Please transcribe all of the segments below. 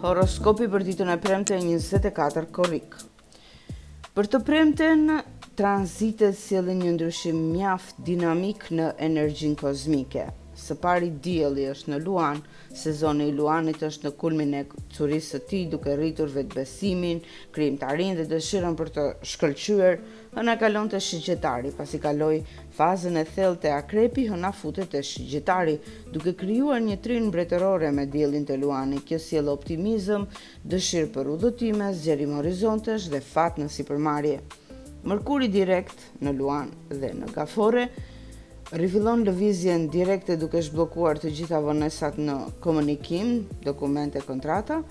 Horoskopi për ditën e premte 24 korrik. Për të premten, tranzitet sjellin një ndryshim mjaft dinamik në energjinë kozmike. Së pari dielli është në Luan, sezoni i Luanit është në kulmin e ecurisë së tij duke rritur vetëbesimin, krijimtarinë dhe dëshirën për të shkëlqyer. Hëna kalon te Shigjetari, pasi kaloi fazën e thellë te Akrepi, hëna futet te Shigjetari, duke krijuar një trinë mbretërore me diellin te Luani. Kjo sjell optimizëm, dëshirë për udhëtime, zgjerim horizontesh dhe fat në sipërmarrje. Mërkuri direkt në Luan dhe në Gaforre rifillon lëvizjen direkte duke zhbllokuar të gjitha vonesat në komunikim, dokumente, kontrata.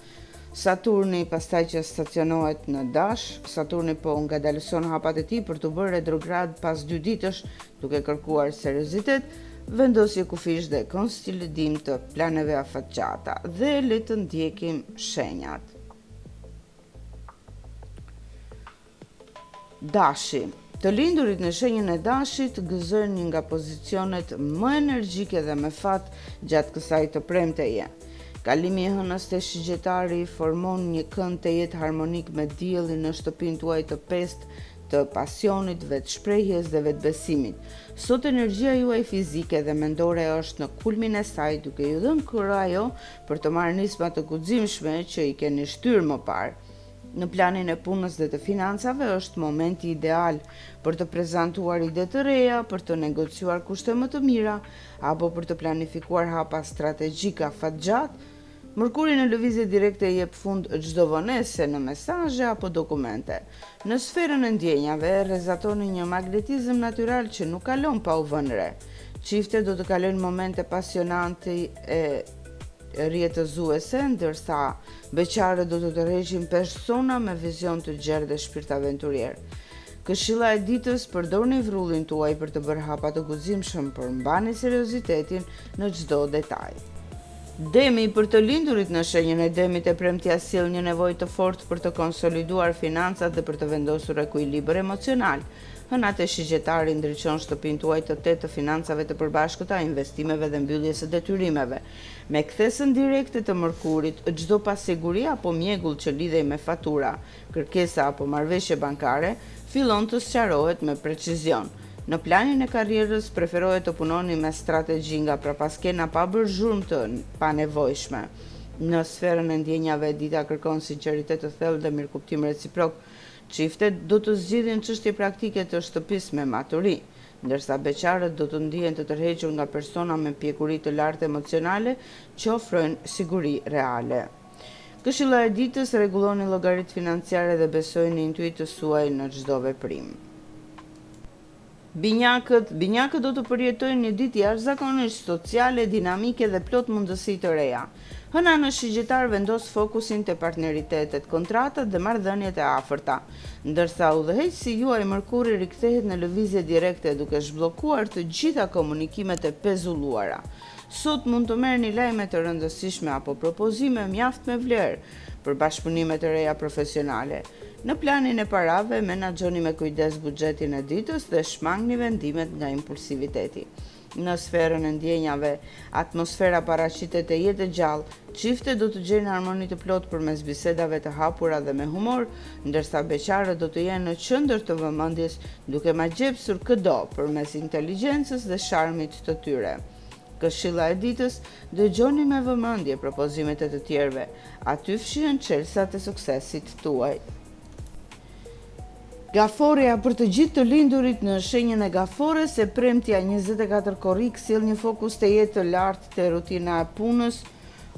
Saturni pastaj që stacionohet në Dash, Saturni po ngadalëson hapat e tij për t'u bërë retrograd pas dy ditësh, duke kërkuar seriozitet, vendosje kufijsh dhe konsolidim të planeve afatgjata. Dhe le të ndjekim shenjat. Dashi. Të lindurit në shenjën e Dashit gëzojnë një nga pozicionet më energjike dhe me fat gjatë kësaj të premteje. Kalimi i hënës te Shigjetari formon një kënd tejet harmonik me diellin në shtëpinë tuaj të pestë të pasionit, vetëshprehjes dhe vetëbesimit. Sot energjia juaj fizike dhe mendore është në kulmin e saj, duke ju dhënë kurajo për të marrë nisma të guximshme që i keni shtyrë më parë. Në planin e punës dhe të financave është momenti ideal për të prezantuar ide të reja, për të negociuar kushte më të mira apo për të planifikuar hapa strategjikë afatgjatë. Mërkuri në lëvizje direkte i jep fund çdo vonese në mesazhe apo dokumente. Në sferën e ndjenjave, rrezatoni një magnetizëm natyral që nuk kalon pa u vënë re. Çiftet do të kalojnë momente pasionante e rrjetëzuese, ndërsa beqarët do të tërheqin persona me vizion të gjerë dhe shpirt aventurier. Këshilla e ditës, përdorni vrullin tuaj për të bërë hapa të guximshëm, por mbani seriozitetin në çdo detaj. Demi, për të lindurit në shenjën e Demit e premtja sjell një nevojë të fortë për të konsoliduar financat dhe për të vendosur ekuilibër emocional. Hëna te Shigjetari ndriçon shtëpinë tuaj të tetë të financave të përbashkëta, investimeve dhe mbylljes së detyrimeve. Me kthesën direkte të Mërkurit, çdo pasiguri apo mjegull që lidhej me fatura, kërkesa apo marrëveshje bankare, fillon të sqarohet me precizion. Në planin e karrierës preferohet të punoni me strategji nga prapaskena pa bërë zhurmë të panevojshme. Në sferën e ndjenjave dita kërkon sinqeritet të thellë dhe mirëkuptim reciprok. Çiftet do të zgjidhin çështje praktike të shtëpisë me maturi, ndërsa beqarët do të ndihen të tërhequr nga persona me pjekuri të lartë emocionale që ofrojnë siguri reale. Këshilla e ditës, Rregulloni llogaritë financiare dhe besojini intuitës suaj në çdo veprim. Binjakët, Binjakët do të përjetojnë një ditë jashtëzakonisht sociale, dinamike dhe plot mundësi të reja. Hëna në Shigjetar vendos fokusin te partneritetet, kontratat dhe marrëdhëniet e afërta, ndërsa udhëheqësi juaj Mërkuri rikthehet në lëvizje direkte duke zhbllokuar të gjitha komunikimet e pezulluara. Sot mund të merrni lajme të rëndësishme apo propozime mjaft me vlerë për bashkëpunime të reja profesionale. Në planin e parave, menaxhoni me kujdes buxhetin e ditës dhe shmangni vendimet nga impulsiviteti. Në sferën e ndjenjave, atmosfera paraqitet të jetë e gjallë, çiftet do të gjejnë harmoni të plotë përmes bisedave të hapura dhe me humor, ndërsa beqarët do të jenë në qendër të vëmendjes, duke magjepsur këdo përmes inteligjencës dhe sharmit të tyre. Këshilla e ditës, dëgjoni me vëmendje propozimet e të tjerëve. Aty fshihen çelësat e suksesit tuaj. Gaforrja për të gjithë të lindurit në shenjën e Gaforres, e premtja 24 korrik sjell një fokus tejet të lartë te rutina e punës,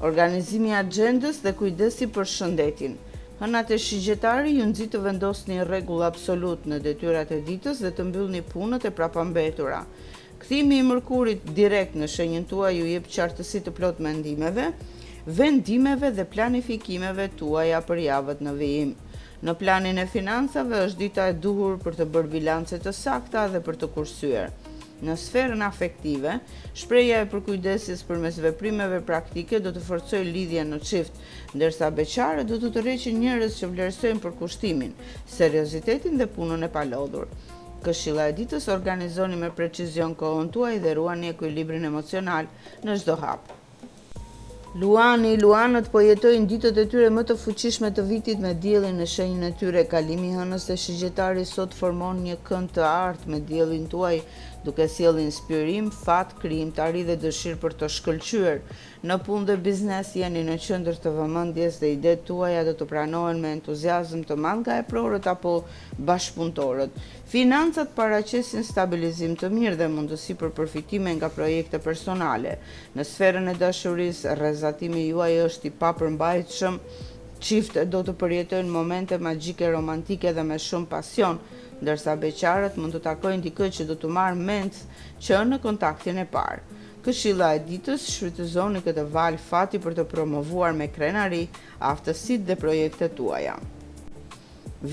organizimi i axhendës dhe kujdesi për shëndetin. Hëna te Shigjetari ju nxit të vendosni rregull absolut në detyrat e ditës dhe të mbyllni punët e prapambetura. Kthimi i Mërkurit direkt në shenjën tuaj ju jep qartësi të plotë mendimeve, vendimeve dhe planifikimeve tuaja për javët në vijim. Në planin e financave është dita e duhur për të bërë bilance të sakta dhe për të kursyer. Në sferën afektive, shprehja e përkujdesjes përmes veprimeve praktike do të forcojë lidhjen në çift, ndërsa beqarët do të tërheqin njerëz që vlerësojnë përkushtimin, seriozitetin dhe punën e palodhur. Këshilla e ditës, Organizoni me precizion kohën tuaj dhe ruani ekuilibrin emocional në çdo hap. Luani, Luanët po jetojnë ditët e tyre më të fuqishme të vitit me diellin në shenjën e tyre. Kalimi i Hënës te Shigjetari sot formon një kënd të artë me diellin tuaj, duke sjellë inspirim, fat, krijimtari dhe dëshirë për të shkëlqyer. Në punë dhe biznes jeni në qendër të vëmendjes dhe idetë tuaja do të pranohen me entuziazëm të madh nga eprorët apo bashkëpunëtorët. Financat paraqesin stabilizim të mirë dhe mundësi për përfitime nga projekte personale. Në sferën e dashurisë, rrezatimi juaj është i papërmbajtshëm, çiftet do të përjetojnë momente magjike romantike dhe me shumë pasion, ndërsa beqarët mund të takojnë dikë që do t'u marrë mendtë që në kontaktin e parë. Këshilla e ditës, shfrytëzoni këtë valë fati për të promovuar me krenari aftësitë dhe projektet tuaja.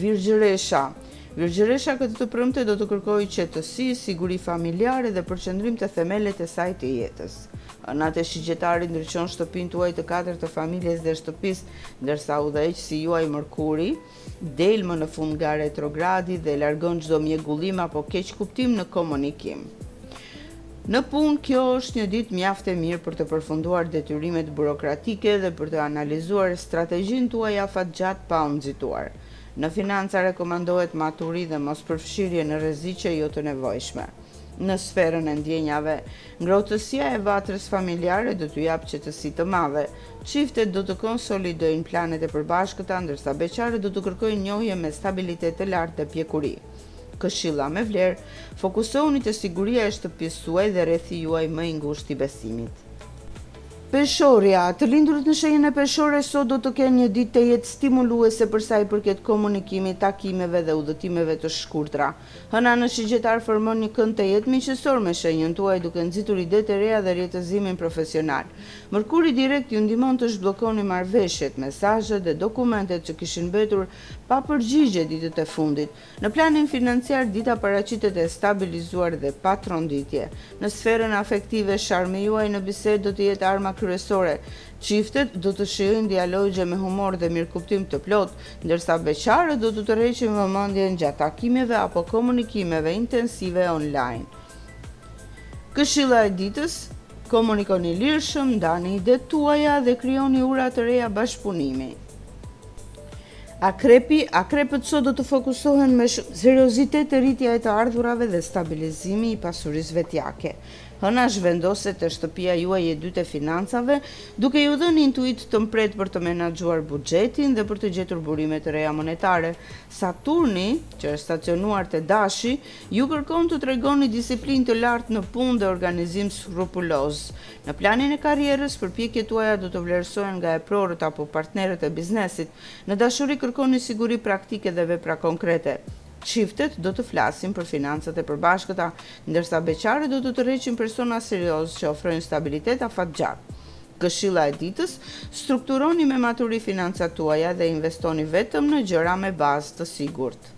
Virgjëresha Virgjëresha këtë të premte do të kërkojë qetësi, siguri familjare dhe përqendrim te themelet e saj të jetës. Hëna te Shigjetari ndriçon shtëpinë tuaj të katërt të familjes dhe shtëpisë, ndërsa udhëheqësi juaj Mërkuri del më në fund nga retrogradi dhe largon çdo mjegullim apo keqkuptim në komunikim. Në punë, kjo është një ditë mjaft e mirë për të përfunduar detyrimet burokratike dhe për të analizuar strategjinë tuaj afatgjatë pa u nxituar. Në financa rekomandohet maturi dhe mospërfshirje në rreziqe jo të nevojshme. Në sferën e ndjenjave, ngrohtësia e vatrës familjare do t'ju japë qetësi të madhe. Çiftet do të konsolidojnë planet e përbashkëta, ndërsa beqarët do të kërkojnë njohje me stabilitet të lartë dhe pjekuri. Këshilla me vlerë, Fokusohuni te siguria e shtëpisë suaj dhe rrethi juaj më i ngushtë i besimit. Peshorja, Të lindurit në shenjën e Peshores sot do të kenë një ditë tejet stimuluese për sa i përket komunikimit, takimeve dhe udhëtimeve të shkurtra. Hëna në Shigjetar formon një kënd tejet miqësor me shenjën tuaj duke nxitur ide të reja dhe rrjetëzimin profesional. Mërkuri direkt ju ndihmon të zhbllokoni marrëveshjet, mesazhet dhe dokumentet që kishin mbetur pa përgjigje ditët e fundit. Në planin financiar, dita paraqitet e stabilizuar dhe pa tronditje. Në sferën afektive, sharmi juaj në bisedë do të jetë arma kryesore. Çiftet do të shijojnë dialogje me humor dhe mirëkuptim të plotë, ndërsa beqarët do të tërheqin vëmendjen gjatë takimeve apo komunikimeve intensive online. Këshilla e ditës, Komunikoni lirshëm, ndani idetë tuaja dhe krijoni ura të reja bashkëpunimi. Akrepi, Akrepët sot do të fokusohen me shumë seriozitet te rritja e të ardhurave dhe stabilizimi i pasurisë vetjake. Hëna zhvendoset te shtëpia juaj e dytë e financave, duke ju dhënë intuitë të mprehtë për të menaxhuar buxhetin dhe për të gjetur burime të reja monetare. Saturni, që është stacionuar te Dashi, ju kërkon të tregoni disiplinë të lartë në punë dhe organizim skrupuloz. Në planin e karrierës, përpjekjet tuaja do të vlerësohen nga eprorët apo partnerët e biznesit. Në dashuri kërkoni siguri praktike dhe vepra konkrete. Çiftet do të flasin për financat e përbashkëta, ndërsa beqarët do të tërheqin persona seriozë që ofrojnë stabilitet afatgjatë. Këshilla e ditës, Strukturoni me maturi financat tuaja dhe investoni vetëm në gjëra me bazë të sigurt.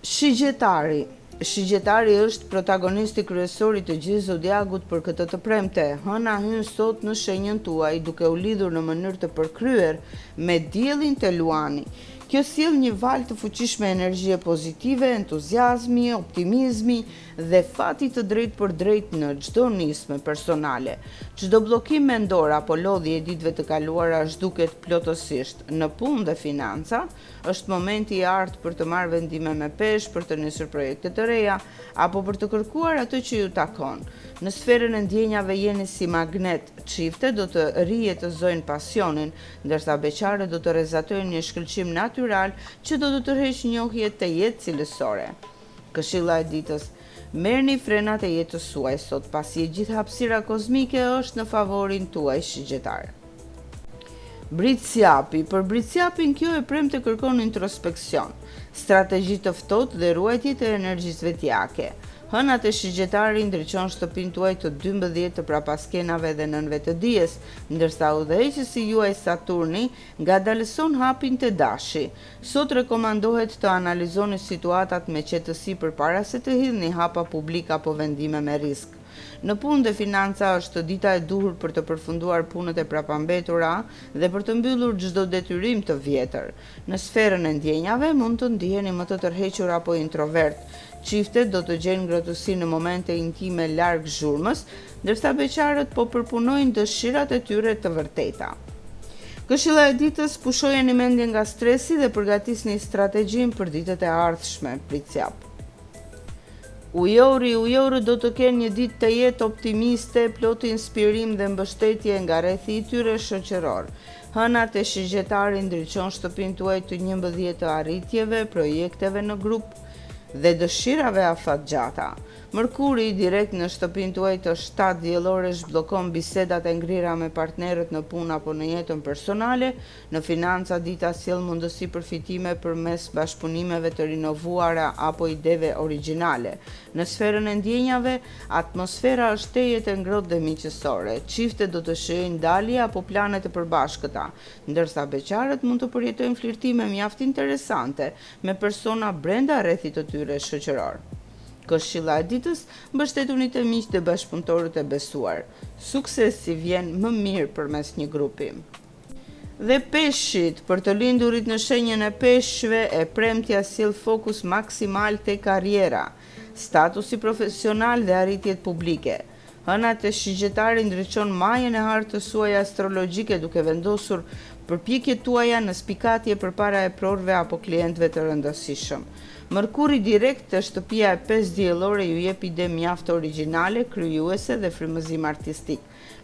Shigjetari Shigjetari është protagonisti kryesor i të gjithë zodiagut për këtë të premte. Hëna hyn sot në shenjën tuaj duke u lidhur në mënyrë të përkryer me Diellin te Luani. Kjo sjell një valë të fuqishme energjie pozitive, entuziazmi, optimizmi dhe fati të drejtpërdrejtë në çdo nismë personale. Çdo bllokim mendor apo lodhje e ditëve të kaluara zhduket plotësisht. Në punë dhe financa, Është momenti i artë për të marrë vendime me peshë, për të nisur projekte të reja, apo për të kërkuar atë që ju takon. Në sferën e ndjenjave jeni si magnet, çiftet do të rijetëzojnë pasionin, ndërsa beqarët do të rrezatojnë një shkëlqim natyral që do të tërheqë njohje tejet cilësore. Këshilla e ditës, Merrni frenat e jetës suaj sot, pasi e gjithë hapësira kozmike është në favorin tuaj Shigjetar. Bricjapi, Për Bricjapin kjo e premte kërkon introspeksion, strategji të ftohtë dhe ruajtje të energjisë vetjake. Hëna te Shigjetari ndriçon shtëpinë tuaj të 12 të prapaskenave dhe nënvetëdijes, ndërsa udhëheqësi juaj Saturni ngadalëson hapin te Dashi. Sot rekomandohet të analizoni situatat me qetësi përpara se të hidhni hapa publikë apo vendime me risk. Në punë dhe financa është dita e duhur për të përfunduar punët e prapambetura dhe për të mbyllur çdo detyrim të vjetër. Në sferën e ndjenjave mund të ndiheni më të tërhequr apo introvert. Çiftet do të gjejnë ngrohtësi në momente intime larg zhurmës, ndërsa beqarët po përpunojnë dëshirat e tyre të vërteta. Këshilla e ditës, Pushojeni mendjen nga stresi dhe përgatisni strategjinë për ditët e ardhshme, Bricjap. Ujori, Ujorët do të kenë një ditë tejet optimiste, plot inspirim dhe mbështetje nga rrethi i tyre shoqëror. Hëna te Shigjetari ndriçon shtëpinë tuaj të 11 të arritjeve, projekteve në grup dhe dëshirave afatgjata. Mërkuri, direkt në shtëpinë tuaj të shtatë diellore zhbllokon bisedat e ngrira me partnerët në punë apo në jetën personale, në financa dita sjell mundësi për fitime përmes bashkëpunimeve të rinovuara apo ideve origjinale. Në sferën e ndjenjave, atmosfera është tejet e ngrohtë dhe miqësore. Çiftet do të shijojnë dalje apo plane të përbashkëta, ndërsa beqarët mund të përjetojnë flirtime mjaft interesante me persona brenda rrethit të tyre shoqëror. Këshilla e ditës, mbështetuni te miqtë dhe bashkëpunëtorët e besuar. Suksesi vjen më mirë përmes një grupi. Dhe peshqit, për të lindurit në shenjën e peshqve, e premtja sjell fokus maksimal te karriera, statusi profesional dhe arritjet publike. Hëna te Shigjetari ndriçon majën e hartës suaj astrologjike duke vendosur përpjekjet tuaja në spikatje përpara eprorëve apo klientëve të rëndësishëm. Mërkuri direkt te shtëpia e pestë diellore ju jep ide mjaft origjinale, krijuese dhe frymëzim artistik.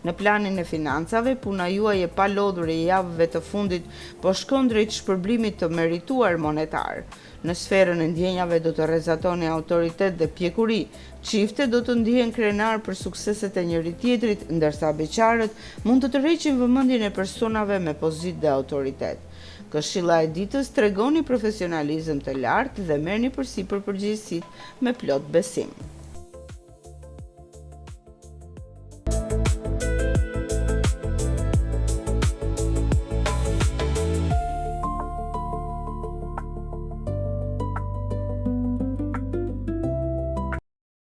Në planin e financave, puna juaj e palodhur e javëve të fundit po shkon drejt shpërblimit të merituar monetar. Në sferën e ndjenjave do të rrezatoni autoritet dhe pjekuri. Çiftet do të ndihen krenarë për sukseset e njëri-tjetrit, ndërsa beqarët mund të tërheqin vëmendjen e personave me pozitë dhe autoritet. Këshilla e ditës, tregoni profesionalizëm të lartë dhe merrni përsipër përgjegjësitë me plot besim.